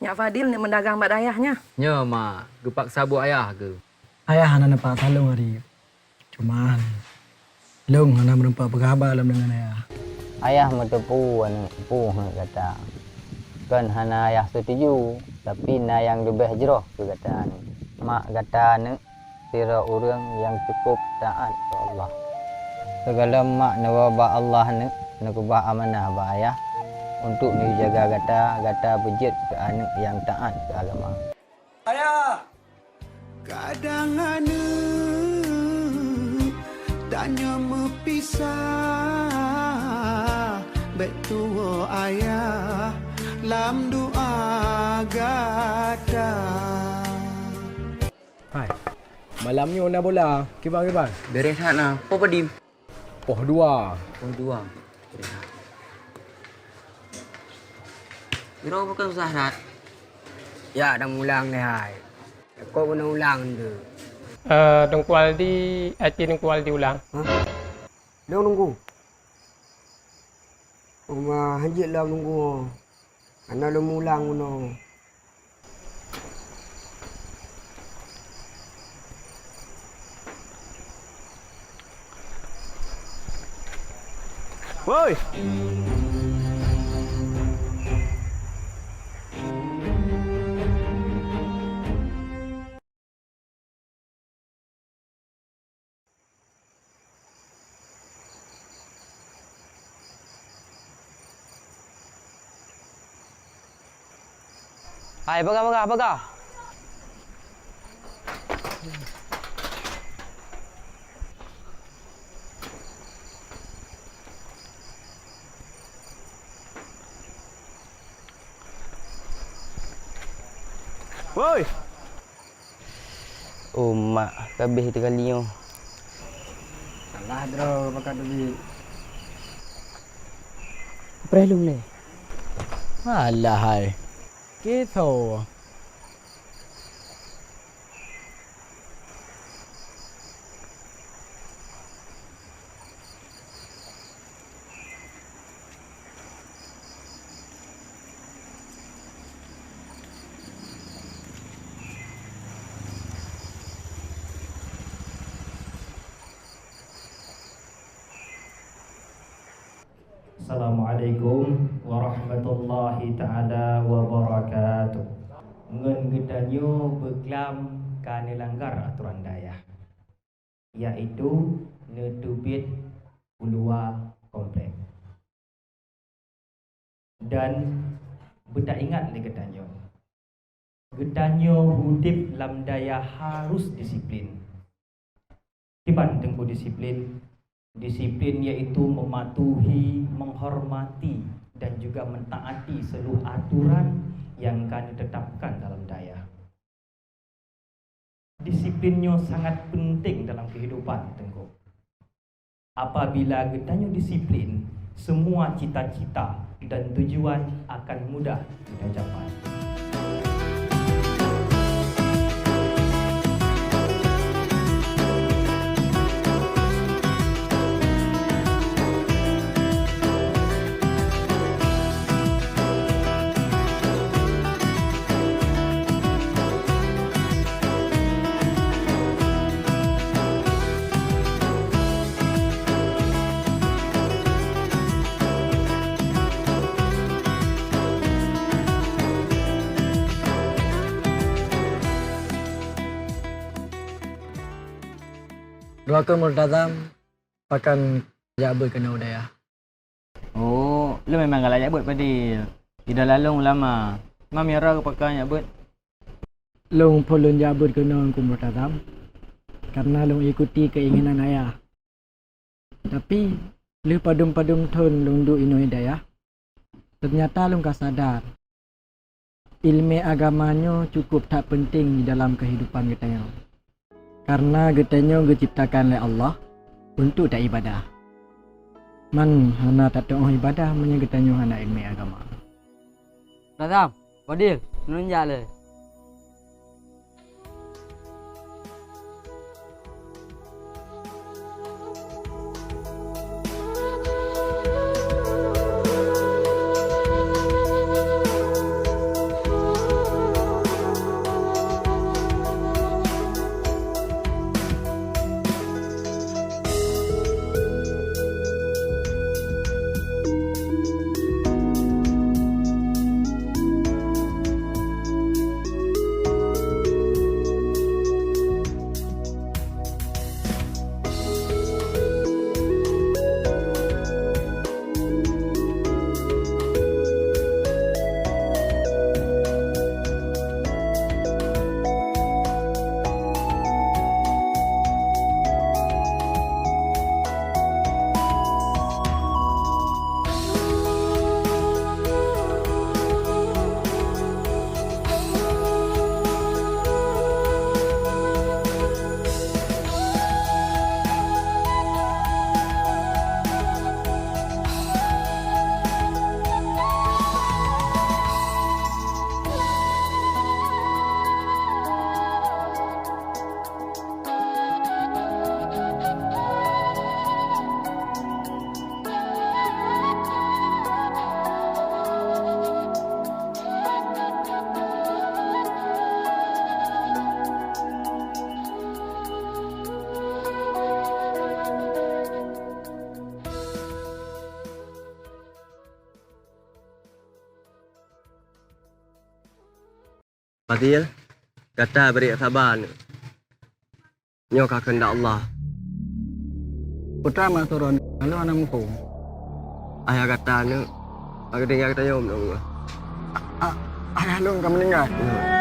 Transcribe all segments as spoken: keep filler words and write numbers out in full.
Kak Fadil neuk meudagang bak dayah nyan? Nyoe, Mak, geupaksa buet ayah keuh. Ayah hana neupaksa lôn, Arif. Cuma lôn hana meurumpok peugah haba lom deungon ayah. Ayah meuteupeue aneuëk peue gata. Kon hana ayah setuju, tapi na nyang leubeh jroh keu gata aneuëk. Mak gata aneuëk sidroe ureuëng nyang cukup taát keu Allah. Sigohlom mak neuwoe bak Allah aneuëk, neukeubah amanah bak ayah untuk neujaga gata, gata beujeuet keu aneuëk nyang taát keu agama. Ayah! Kadang aneuëk tanyoe meupisah, bék tuwoe ayah lam doa gata. Hai, malam nyoe na bola, kiban-kiban? Beres that na. Peue padum? Poh dua. Poh dua. Kira bukan susah that. Ya, dan ulang leh hai. Kok guna ulang tu? Eh, Teungku Aldi, aci Teungku Aldi ulang. Hah? Lôn nunggu. Uma hanjeuet lom nunggu. Hana lôn mulang bunoe. Woi! Hai, bagah, bagah, bagah. Woi! Oh mak, ka abéh teuka nyoe. Alah droe baka duit. Preh lôn lé. Alah hai. Kisoe. Assalamualaikum warahmatullahi taala wabarakatuh. Ngon geutanyoe beuklam ka neulanggar atoran dayah, yaitu neuteubiet u luwa komplek. Dan beutaingat lé geutanyoe, geutanyoe udeb lam dayah harus disiplin. Kiban teungku disiplin? Disiplin yaitu mematuhi, menghormati, dan juga mentaati seluruh aturan yang ka ditetapkan dalam dayah. Disiplin nyoe sangat penting dalam kehidupan, Teungku. Apabila geutanyoe disiplin, semua cita-cita dan tujuan akan mudah geutanyoe capai. Dua keuh Murtazam, pakon jak beuet keunoe u dayah? Oh, lôn memang galak jak beuet, Padil. Idola lôn ulama. Mam ya roh pakon jak beuet. Lôn phon lôn jak beuet keunoe Teungku Murtazam, karena lôn ikuti keinginan ayah. Tapi, lheueh padum-padum thon lôn duek inoe dayah, teunyata lôn ka sadar, ileumèe agama nyoe cukup that peunteng di dalam keuhidupan geutanyoe. Karena geutanyoe geuciptakan lé Allah untuk taibadah. Man hana tatu'oh ibadah meunyoe geutanyoe hana ileumèe agama. Nazam, Fadil, neuneuk jak lé. Fadil, gata bri saba. Nyoe ka keuheundak Allah. Peue teuma, Suron, lôn hana muphom. Ayah gata nyoe, ka geutinggai gata nyoe, nyoe. A-, a-, ayah lôn ka meuninggai. Nyoe.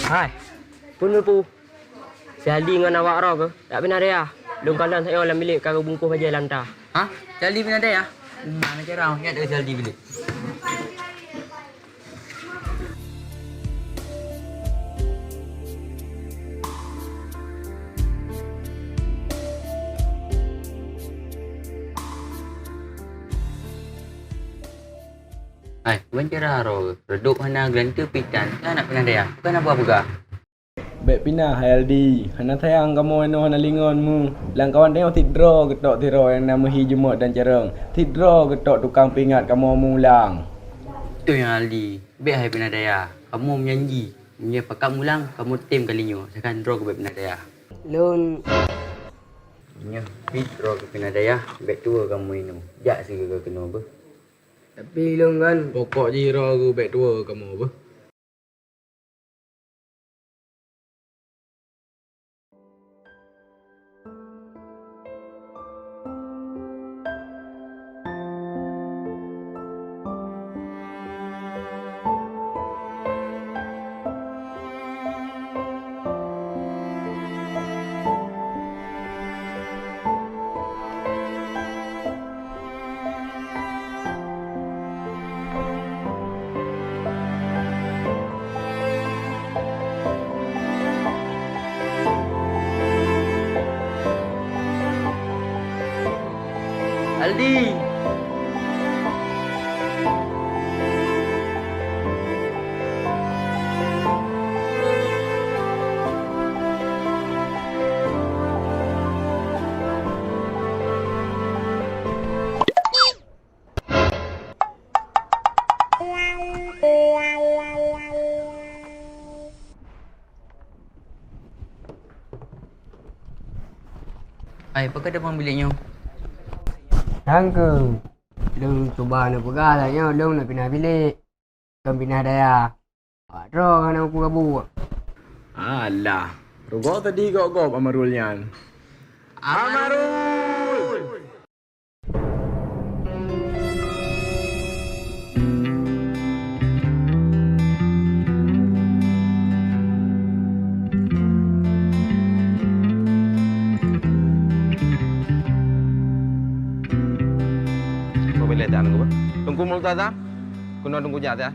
Hai, peue neupeue? Si Aldi ngon awak droe keuh, dak pih na daya. Lôn kalon sayoe lam bilék ka geubungkôh bajée lam ta. Hah? Si Aldi pih na daya? Mana cara ngiat si Aldi bilék? Hai, ban cara droe, reudôk hana geulanteue pih tan, hana pih na daya, bukan haba peugah. Bék pinah, hai Aldi, hana sayang kamoe inoe hana lingon mu. Lam kawan tanyoe sidroe geutok sidroe nyang na meuhi jeumot dan carông, sidroe geutok tukang peuingat kamoe mulang. Beutôi nyan Aldi, bék hai pih na daya, kamoe meujanji, meunyoe pakat mulang, kamoe tem kali nyoe, sakan droe keuh bék pih na daya. Lôn. Nyoe pih droe keuh pih na daya, bék tuwoe kamoe inoe, jak sigoe keunoe beuh. Tapi lôn kan. Pokok jih droe keuh bék tuwoe kamoe beuh. Aldi. Hai, pakon teuma bilék nyoe? Nyang keuh, lôn cuba neupeugah lagée nyoe, lôn na pinah bilék, kon pinah daya. Awak droe hana peue gabuek. Alah, rugoe tadi gob-gob Amarul nyan. Amarul! Kau boleh tak nunggu? Tunggu Multaza. Kena tunggu jak ya.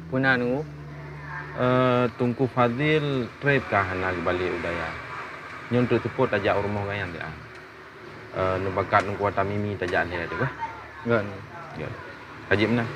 Peue na nunggu? Eh, Teungku Fadil treb ka hana geubalek u daya. Nyoe treuk seupôt tajak u rumoh gobnyan teuh. Eh, neubakat nungku ata mimi tajak lhèe tu bah. Enggak. Ya. Hajib meunan.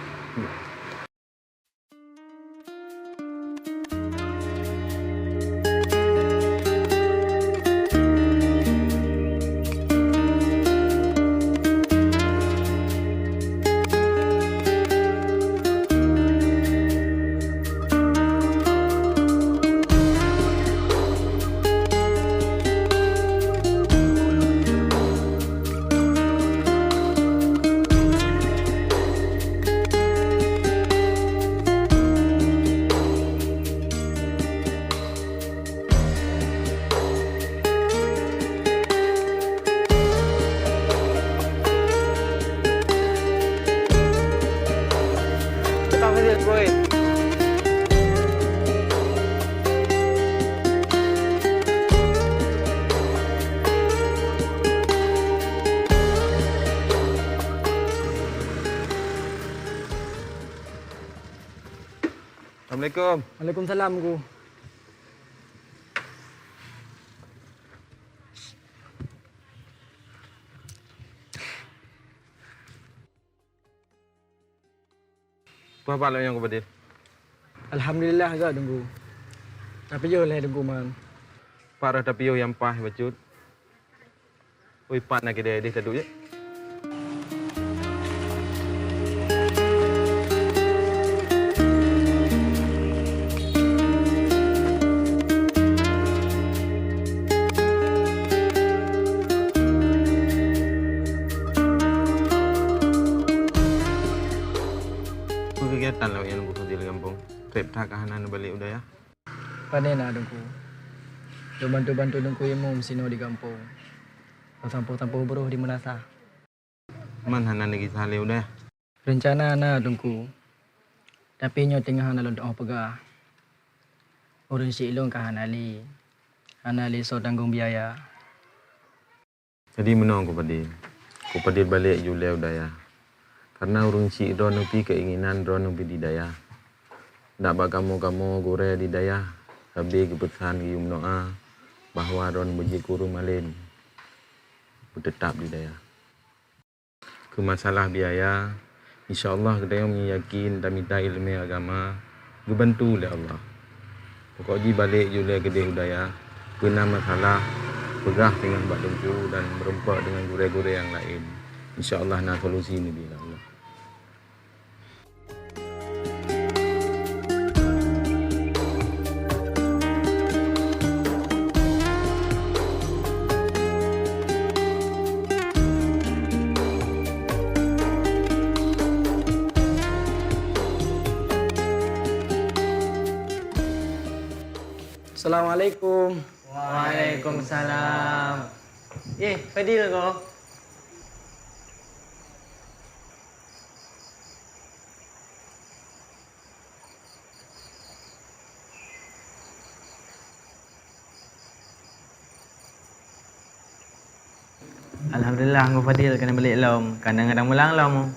Assalamualaikum. Waalaikumsalam, Guru. Peue haba lôn nyoe, Guru Fadil? Alhamdulillah gét, Teungku. Tapiôh lé Teungku Man. Pat rôh tapiôh nyang paih bacut. Ui, pat na keudè deh taduek jeh. Peue keugiyatan lawét nyan, Guru Fadil, di gampông? Trép that ka hana neubalek u dayah? Pane na, Teungku. Lôn bantu-bantu Teungku Imum sinoe di gampông. Lôn sampoe-sampoe broh di meunasah. Man hana neugisa lé u dayah? Reuncana na, Teungku. Tapi nyoe teungoh hana lôn tu'oh peugah. Ureueng syiek lôn ka hana lé. Hana lé soe tanggong biaya. Jadi meunoe, Guru Fadil. Guru Fadil balek ju lé u dayah. Kareuna ureueng syiek droeneuh pih keuinginan droeneuh pih di dayah. Dak bak kamoe-kamoe gurèe di dayah, sabe geupeusan geuyue meudoa bahwa droeneuh beujeuet keu ureueng malém, beuteutab di dayah. Keu masalah biaya, insya Allah geutanyoe meuyakin tamita ileumèe agama geubantu lé Allah. Pokok jih balek ju lé keudeh u dayah, peue na masalah, peugah singoh bak Teungku dan meurumpok deungon gurèe-gurèe nyang laén. Insya Allah na solusi neubri lé Allah. Assalamualaikum. Waalaikumsalam. Eh, Fadil ko? Alhamdulillah, Guru Fadil ka neubalek lom. Ka na ngadang mulang lom.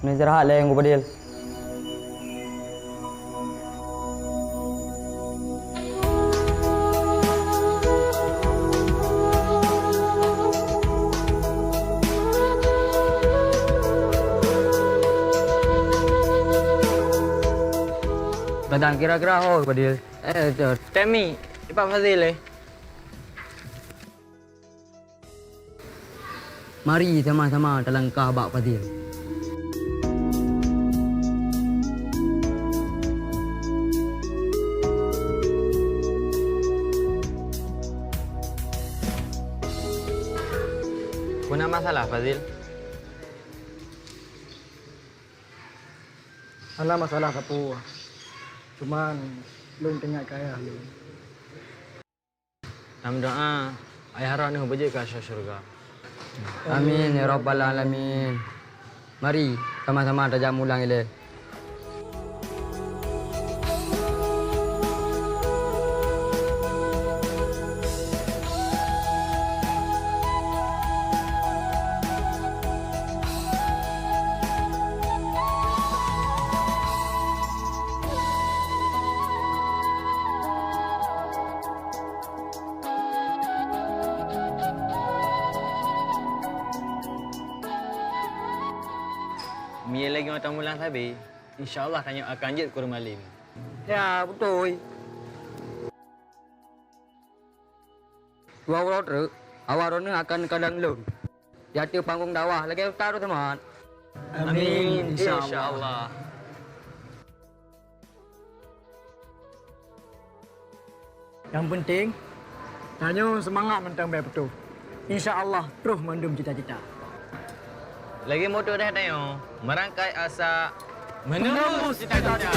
Neuistirahat lé, Guru Fadil. Gadang kira-kira ho, Fadil. Eh, tu, Temi, cepat Fadil, eh. Mari sama-sama talangkah bak Fadil. Peue na masalah, Fadil? Hana masalah sapeue. Cuman lôn teuingat keu ayah lôn. Lam doa, ayah droeneuh beujeuet keu syeuruga. Amin ya rabbal alamin. Mari sama-sama tajak mulang ilèe. Tanyoe tamulang sabe, insya Allah tanyoe akan jeuet keu ureueng malém. Ya, beutôi. Dua uroe treuk, awak droeneuh akan neukadang lôn di ateueh panggong dakwah lagèe ustaz Usman. Amin, insya Allah. Nyang peunteng, tanyoe seumangat mantong bèk putôh. Insya Allah, troh mandum cita-cita. Lagèe moto deh tanyoe, meurangkai asa meunembus cita-cita.